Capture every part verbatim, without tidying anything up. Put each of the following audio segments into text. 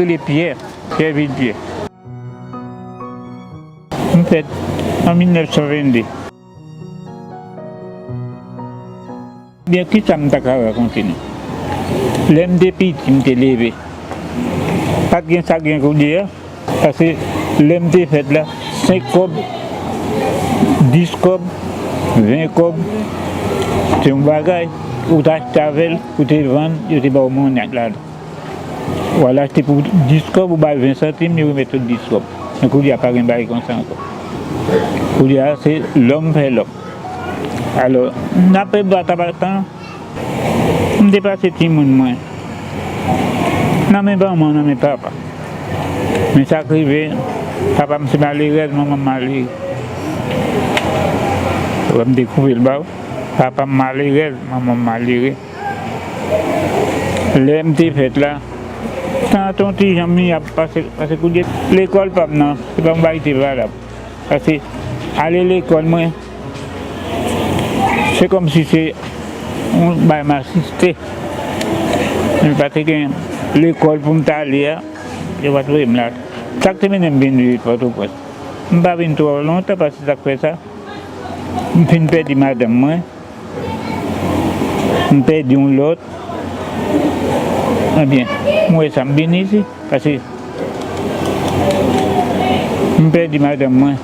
Vilpyè, Pyè Vilpyè. M fèt an mil nèf san vennde. Byen, kisa m ta ka rakonte nou? Lè m te piti, m te leve. Pa t gen sa k gen kounye a, paske lè m te fèt la, senk kòb, dis kòb, ven kòb, se yon bagay, ou te achte avè l, ou te vann, yo te ba w monnen ladan. W al achte pou dis kòb, ou bay ven santim, li remèt ou dis kòb. Men kounye a pa gen bagay konsa ankò. Kounye a se lòm fè lòm. Alò, n ap pèdi tan, m te pase timoun mwen nan men manman, nan men papa. Men sa k rive, papa m se malerèz, manman m malere. Wè m te koupe l ba w. Papa m malerèz, manman m malere. Lè m te fèt la, tanton ti jan m ap pase, pase kounye lekòl pa m nan, se pa yon bagay ki te valab. Paske ale lekòl mwen, se kòmsi se yon bagay m asiste. Men pa te gen lekòl pou m t ale a, yo pa t voye m la. Sa k te mennen m vin viv Pòtoprens. M pa vin twò lontan paske sa k fè sa, m fin pèdi madanm mwen. M pèdi yon lòt. Ebyen, m wè sa, m vin isi, paske m pèdi madanm mwen.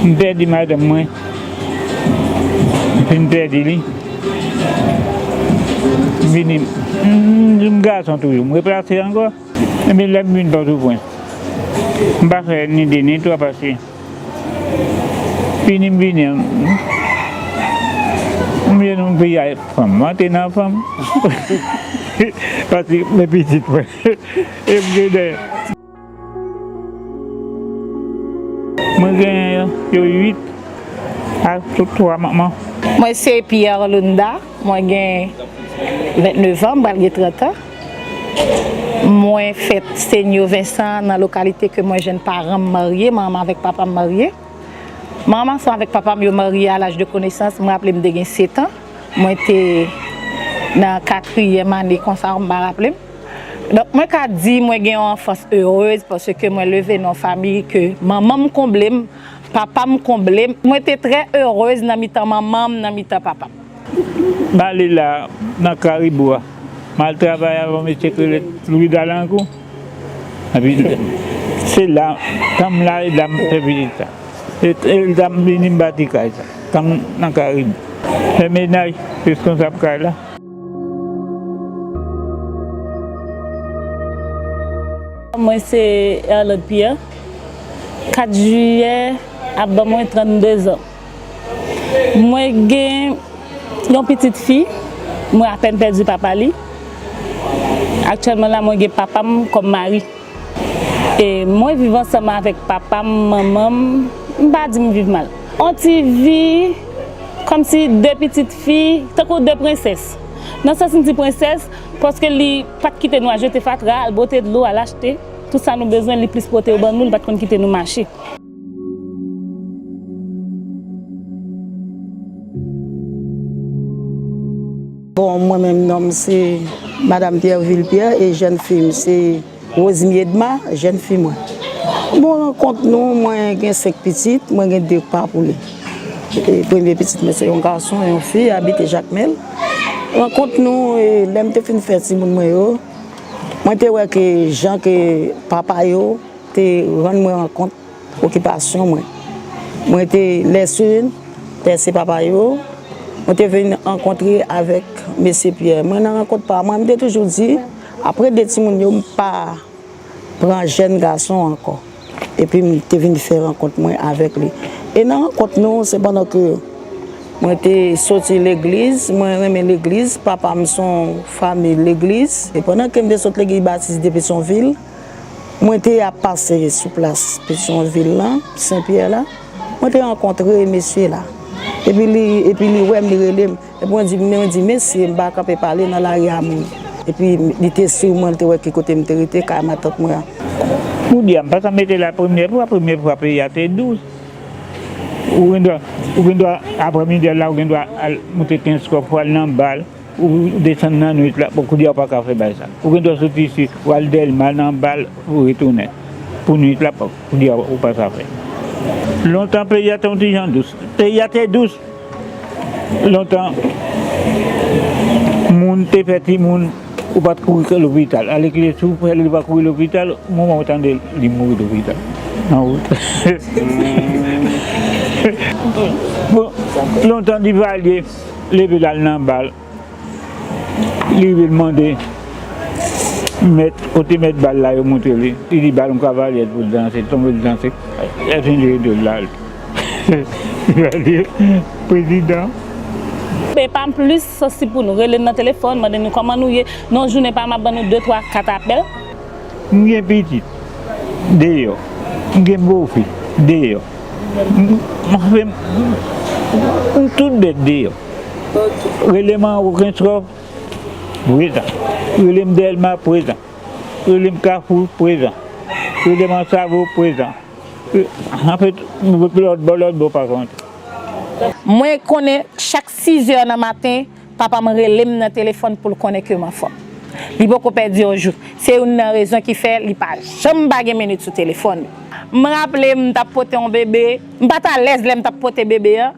M pèdi madanm mwen. M fin pèdi li. M vini, m, m gason toujou. M replase ankò. Epi lè m vin Pòtoprens, m pa fè ni de ni twa paske fini m vini an, m vin yon peyi a fanm. Mwen te nan fanm. Paske men pitit mwen. E m gen de. Mwen gen yo uit ak twa manman. Mwen se Pierre Lunda, mwen gen vennnev an, m pral gen trant an. Mwen fèt Senyo Vensan nan lokalite ke mwen jwenn paran m marye, manman m avèk papa m marye. Manman m ansanm avèk papa m yo marye a laj de konesans, m raple m te gen sèt an. Mwen te nan katriyèm ane konsa, m pa raple m. Donk, mwen ka di mwen gen yon anfans erez paske mwen leve nan yon fanmi ke manman m konble m, papa m konble m. Mwen te trè erez nan mitan manman m, nan mitan papa m. M ale la, nan Karibou a. M al travay avè yon mesye ki rele Louis Dalankou. Epi, se la, tan m la, e la m fè pitit sa. E, e la m vini m bati kay sa. Tan m nan Karibou. Fè mennaj, reskonsab kay la. Mwen se Erlande Pierre. Kat jiyè ap ban mwen trannde zan. Mwen gen yon pitit fi, mwen apèn pèdi papa li. Aktyèlman la, mwen gen papa m kòm mari. E mwen viv ansanm avèk papa m, manman m, m pa di m viv mal. On ti vi kòmsi de pitit fi, tankou de prensès. Nan sans m di prensès, paske li pa t kite nou al jete fatra, al bwote dlo, al achte. Tout sa nou bezwen, li plis pote yo ban nou, li pa t konn kite nou mache. Bon, mwen menm, non m se Madam Pierre Vilpierre e jèn fi m se Rosemy Edma, jèn fi mwen. Bon, rankont nou, mwen gen senk pitit, mwen gen de pa poule. E premye pitit mwen se yon gason, yon fi, abite Jakmèl. Rankont nou, e, lè m te fin fè timoun mwen yo, mwen te wè ke jan ke papa yo te rann mwen rankont okipasyon mwen. Mwen te lèse pè se papa yo, mwen te vin rankontre avèk mesye Pyè. Mwen nan rankont pa mwen, m te toujou di, apre de timoun yo, m pa pran jèn gason ankò. Epi m te vin fè rankont mwen avèk li. E nan rankont nou, se pandan ke mwen te soti legliz, mwen renmen legliz, papa m se yon fanmi legliz. E pandan ke m te sot legliz batis de Petyonvil, mwen te ap pase sou plas Petyonvil lan, Sen Pyè la, mwen te rankontre mesye la. Epi li, epi li wè m, li rele m. Epi mwen di, mwen di, mesye, m pa kanpe pale nan lari a moun. Epi li te swiv mwen, li te wè ki kote m te rete, kay matant mwen an. Kounye a, m pa ka mete la premyè fwa, premyè fwa peyi a te dous. Ou gen dwa, ou gen dwa, aprè midi a la, ou gen dwa al moute kenz kòb pou al nan bal. Ou desann nan nwit la, bon, kounye a ou pa ka fè bagay sa. Ou gen dwa soti isit, ou al Dèlma nan bal, ou retounen. Pou nwit la, kounye a ou pa ka fè. Lontan peyi a te yon ti jan dous. Peyi a te dous. Lontan, moun te fè timoun, ou pa t kouri lopital. Alèkile, si w fè l, ou pa kouri lopital, moman ou tande li mouri lopital. Nan wout. Bon, lontan Divalye leve l al nan bal. Li rive l mande mèt, kote mèt bal la yo montre li. Li di bal yon kavalyè pou l danse, li tonbe l danse. Èvin li rete la. Li di prezidan. Epa m plis sansib pou nou. Rele n nan telefòn, mande nou kòman nou ye. Nan yon jounen pa m ap ban nou de, twa, kat apèl. M gen pitit deyò. M gen bofi deyò. M, m, m, m tout bèt deyò. Rele m Anwo Kenskòf, prezan. Rele m Dèlma, prezan. Rele m Kafou, prezan. Rele m Ansavo, prezan. Anfèt, lòt bò, lòt bò pa konte. Mwen konnen chak sizè nan maten, papa m rele m nan telefòn pou l konnen ke m anfòm. Li poko pèdi yon jou. Se youn nan rezon ki fè li pa janm pa gen minit sou telefòn li. M raple m t ap pote yon bebe, m pa t alèz lè m t ap pote bebe a.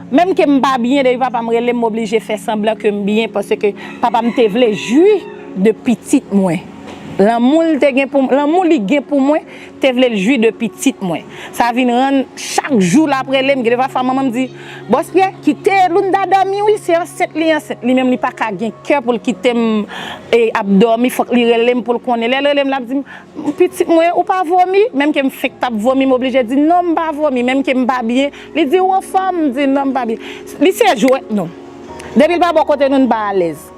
Menm ke m pa byen, depi papa m rele m, m oblije fè sanblan ke m byen, paske papa m te vle jwi de pitit mwen. Lanmou l te gen pou, lanmou li gen pou mwen, te vle l jwi de pitit mwen. Sa vin rann chak jou l ap rele m. Gen de pafwa manman m di, Bòs Pyè, kite Lunda dòmi wi, se ansent li ansent. Li menm li pa ka gen kè pou l kite m e, ap dòmi, fòk li rele m pou l konnen. Lè l rele m, l ap di m, pitit mwen, ou pa vomi? Menm ke m fenk t ap vomi, m oblije di, non, m pa vomi. Menm ke m pa byen, li di, ou anfòm? M di, non, m pa byen. Li se jwèt nou. Depi l pa bò kote nou, n pa alèz.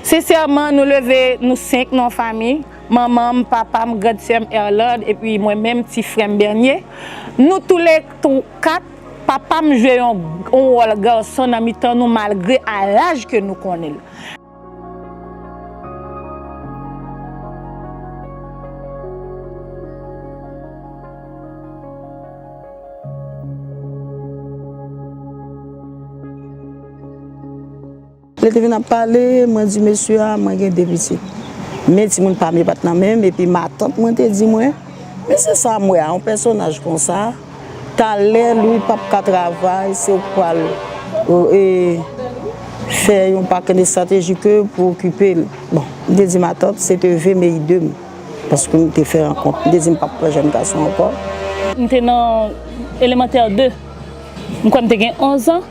Sensèman, nou leve, nou senk nan yon fanmi. Manman m, papa m, grandsè m, Erlande, epi mwen menm, ti frè m Bernier. Nou toule tou kat, papa m jwe yon, yon wòl gason nan mitan nou, malgre a laj ke nou konnen l. Lè te vin ap pale, mwen di mesye a, mwen gen de pitit. Men timoun pa m yo pa t nan men m, epi matant mwen te di mwen, men se sa m wè a, yon pèsonaj konsa, talè li p ap ka travay, se ou k pral, e, fè yon pakèt estrateji ke pou okipe l. Bon, m te di matant, se te ve me ide m, paske m te fè rankont, m te di m p ap pran jèn gason ankò. M te nan elemantè de, m kwè m te gen onz an.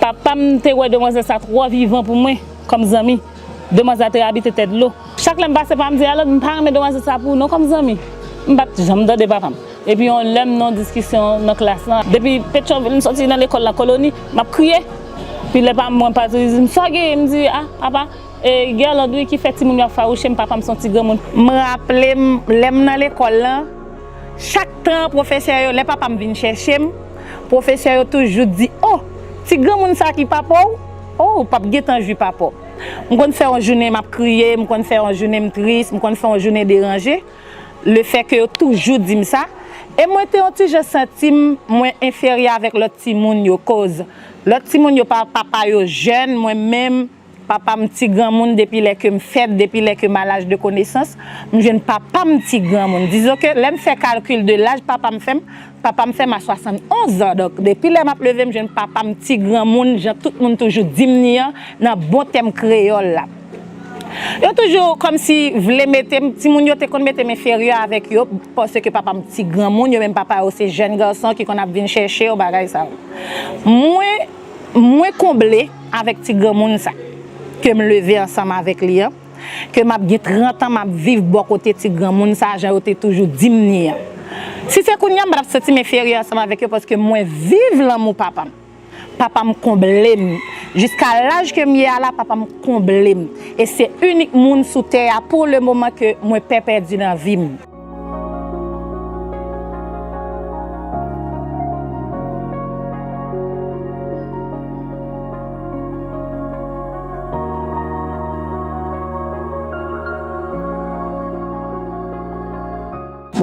Papa m te wè demwazèl sa twò vivan pou mwen kòm zanmi. Demwazèl la te abite Tèdlo. Chak lè m pase pa m di, Erlande, m pa renmen demwazèl sa pou ou non kòm zanmi. M pa t janm tande papa m. Epi yon lè m nan yon diskisyon nan klas lan. Depi Petyonvil, m soti nan lekòl la Koloni, m ap kriye. Pi lè pa m, mwen pati, li di m, sa w genyen? M di, a, papa, e, Gerland wi ki fè timoun yo ap fawouche m, papa m se yon ti granmoun. M raple m, lè m nan lekòl lan, chak tan pwofesè yo, lè papa m vin chèche m, pwofesè yo toujou di, o, ti granmoun sa ki papa w, o, ou p ap gentan jwi papa w. M konn fè yon jounen m ap kriye, m konn fè yon jounen m tris, m konn fè yon jounen deranje, lefètke yo toujou di m sa, e mwen te yon ti jan santi m mwen enferyè avèk lòt timoun yo, koz lòt timoun yo pa, papa yo jèn, mwen menm, papa m ti granmoun depi lè ke m fèt, depi lè ke m a laj de konesans, m jwenn papa m ti granmoun. Dizon ke lè m fè kalkil de laj papa m fè m, papa m fè m a swasannonz an. Donk, depi lè m ap leve, m jwenn papa m ti granmoun, jan tout moun toujou di m ni an, nan bon tèm kreyòl la. Yo toujou kòmsi vle mete m, timoun yo te konn mete m enferyè avèk yo, paske papa m ti granmoun, yo menm papa yo se jèn gason ki konn ap vin chèche yo, bagay sa yo. Mwen, mwen konble avèk ti granmoun sa, ke m leve ansanm avèk li an, ke m ap gen trant an, m ap viv bò kote ti granmoun sa, jan yo te toujou di m ni an. Si se kounye a, m pa t ap santi m enferyè ansanm avèk yo, paske mwen viv lanmou papa m. Papa m konble m. Jiska laj ke m ye a la, papa m konble m. E se inik moun sou tè a, pou le moman, ke mwen pè pèdi nan vi m.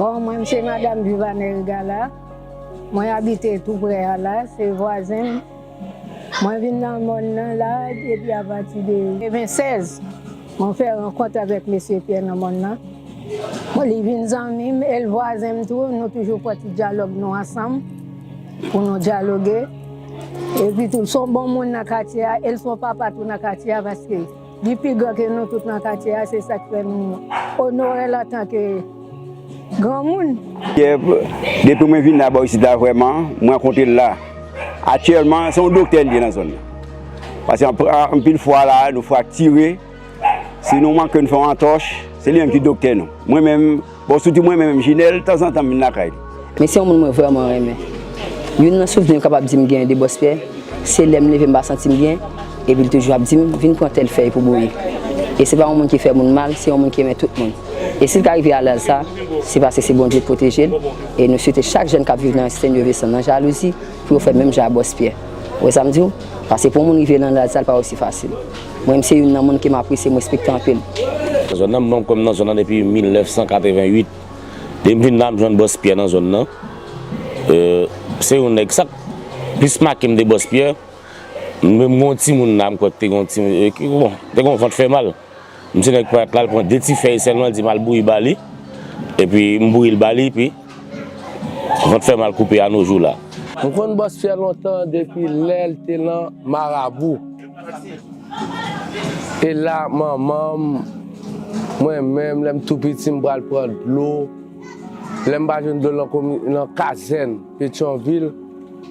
Bon, mwen, se madanm Vivanè Regala. Mwen abite tou prè a la, se vwazen m. Mwen vin nan mòn nan la depi apati de katrevennsèz. Mwen fè rankont avèk mesye Pyè nan mòn nan. Bon, li vin zanmi m, e l vwazen m tou, nou toujou pran ti dyalòg nou ansanm pou nou dyaloge. Epi tou, l se yon bon moun nan katye a, e l se yon papa tou nan katye a, paske li pi gran ke nou tout nan katye a, se sa k fè nou onore l antanke granmoun. Pyè, depi mwen vin la bò isit la, vrèman, mwen rankontre l la. Aktyèlman, se yon doktè li ye nan zòn nan. Paske anp-, anpil fwa la, nou fraktire, si nou manke nou fè yon antòch, se li menm ki doktè nou. Mwen menm, bon, sitou mwen menm, Jinèl, tanzantan m vin lakay li. Men se yon moun mwen vrèman renmen. Youn nan souvni m kapab di m genyen de Bòs Pyè, se lè m leve m pa santi m byen, epi l toujou ap di m, "Vin pran tèl fèy pou bouyi." E se pa yon moun ki fè moun mal, se yon moun ki renmen tout moun. E si l ka rive a laj sa, se paske se Bondye k pwoteje l. E nou swete chak jèn k ap viv nan Senlye Vesan nan jalouzi, pou yo fè menm jan a Bòs Pyè. Ou wè sa m di w? Paske pou yon moun rive nan laj sa, l pa osi fasil. Mwen menm, se youn nan moun ke m apresye, m respekte anpil. Zòn nan, m kwè m nan zòn nan depi mil nèf san katrevenn uit. Depi m vin la, m jwenn Bòs Pyè nan zòn nan. Euh, se yon nèg sa k plis make m de Bòs Pyè. M menm, m gon timoun la, m kwè k te gon timoun, e ki, bon, te gon vant fè mal. M se nèg parèt la, l pran de ti fèy sèlman, l di m al bouyi ba li. Epi m bouyi l ba li, epi vant fè mal koupe a no jou la. M konn Bòs Pyè lontan, depi lè l te nan Marabou. E la, manman m, mwen menm, lè m tou piti, m pral pran dlo. Lè m pa jwenn dlo nan komi-, nan kazèn Petyonvil,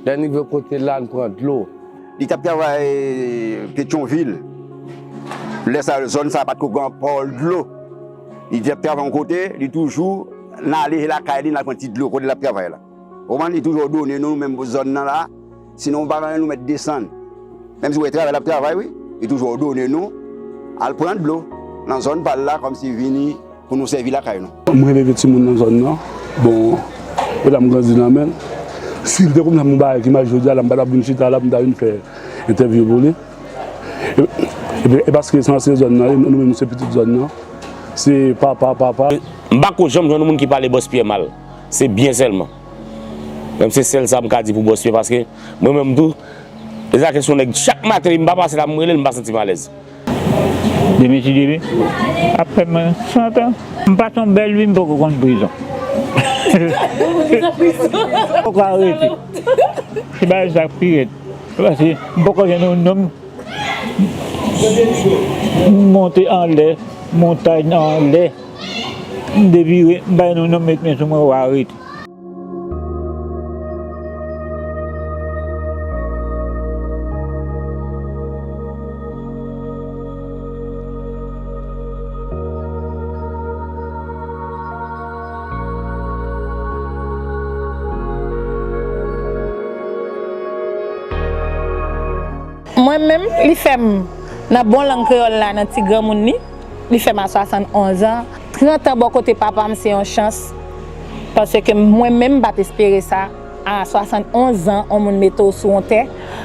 lè n rive kote la, n pran dlo. Li t ap travay Petyonvil. Lè sa, zòn sa pa t ko gen pòl dlo. Li t ap travay yon kote, li toujou nan ale lakay li, nan pran ti dlo kote l ap travay la. Ou konprann? Li toujou òdone nou, nou menm zòn nan la, sinon ou pa gen anyen nou mèt desann. Menm si w wè travay l ap travay, wi, li toujou òdone nou al pran dlo nan zòn pa l la, kòmsi vini pou nou sèvi lakay nou. Mwen leve timoun nan zòn nan. Bon, e la m grandi nan men l. Si l te konn fè m yon bagay ki mal jodi a la, m pa t ap vin chita la pou m ta vin fè entèvyou pou li. E, e, e paske se ansyen zòn nan, e nou menm se pitit zòn nan. Se papa, papa. M pa ko janm jwenn yon moun ki pale Bòs Pyè mal. Se byen sèlman. Menm se sèl sa m ka di pou Bòs Pyè, paske mwen menm tou, e sa kesyon nèg, chak maten, m pa pase la, m rele l, m pa santi m alèz. Demen si Dye vle, ap fè mwen san tan. M pase yon bèl vi, m poko konn prizon. Poko arete. Se bagay sa k pi rèd. Paske m poko jwenn yon nonm, m monte anlè montay anlè, m devire, m bay yon nonm met men sou mwen, w arete. Mwen menm, li fè m, nan bon lang kreyòl la, nan ti granmoun li, li fè m a swasannonz an. Trant an bò kote papa m se yon chans, paske mwen menm m pa t espere sa. A swasannonz an, yon moun mete w sou yon tè,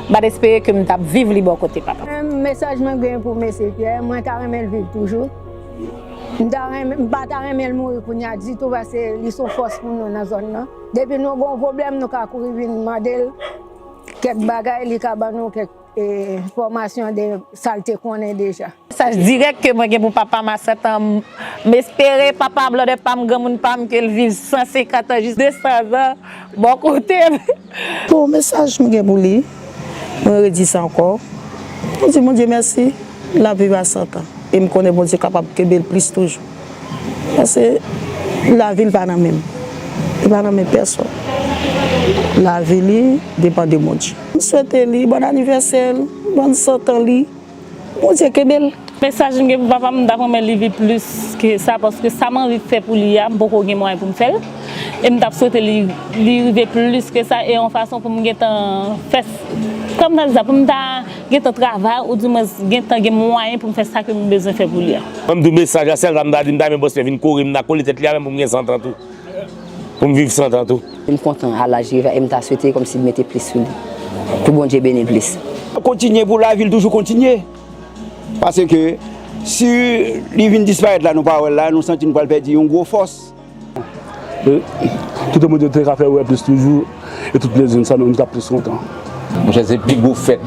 m pa t espere ke m t ap viv li bò kote papa m. Mesaj mwen gen pou mesye Pyè, mwen ta renmen l viv toujou. M ta renmen, m pa ta renmen l mouri kounye a ditou, paske li se yon fòs pou nou nan zòn nan. Depi nou gen yon pwoblèm, nou ka kouri vin mande l kèk bagay, li ka ban nou kèk, e, enfòmasyon de sa l te konnen deja. Mesaj dirèk ke mwen gen pou papa m a sèt an, m, m espere papa blòdè pa m, granmoun pa m, ke l viv san senkant an jis de san zan bò kote m. Bon, mesaj m gen pou li, mwen redi sa ankò. Mwen di Bondye mèsi, l ap viv a san tan. E m konnen Bondye kapab kenbe l plis toujou. Paske lavi l pa nan men m. Li pa nan men pèsonn. Lavi li depann de Bondye. M swete li bòn anivèsè l, bòn san tan li. Bondye kenbe l. Mesaj m gen pou papa m, m t ap renmen li viv plis ke sa, paske sa m anvi fè pou li a, m poko gen mwayen pou m fè l. E m t ap swete li, li rive plis ke sa, e yon fason pou m gentan fè, kòm nan di sa, pou m ta gentan travay, oudimwens gentan gen mwayen pou m fè sa ke m bezwen fè pou li a. Mwen, m di w mesaj la, sèl sa m ta di, m ta renmen Bòs Pyè vin kore m nan kole tèt li avè m pou m gen san tan tou. Pou m viv san tan tou. M kontan a laj li rive a, e m ta swete kòmsi l mete plis sou li. Pou Bondye beni l plis. Kontinye pou lavi l toujou kontinye. Paske si li vin disparèt la, nou pa wè l la, nou santi nou pral pèdi yon gwo fòs. Tout moun te ka fè wè plis toujou, e tout plezi n sa nou, nou t ap plis kontan. Monchè, se pi gwo fèt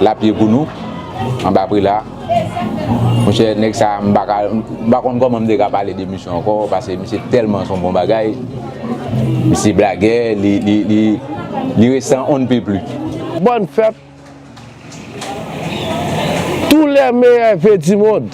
lapye pou nou, anba Prela. Monchè, nèg sa, m pa ka, m pa konn kòman m te ka pale de misye ankò, paske misye tèlman se yon bon bagay. Misye blagè, li, li, li, li resan on ne peut plus. Bonne fête. Tous les meilleurs vœux du monde.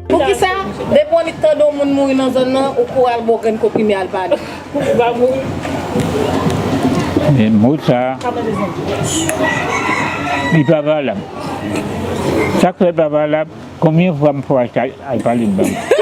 Poukisa, depi w annik tande yon moun mouri nan zòn nan, ou kouri al ba w grenn konprime al pale? Ou pa mouri. Men mo sa, li pa valab. Sa k fè l pa valab, konbyen fwa m fè w achte al pale m pa mouri?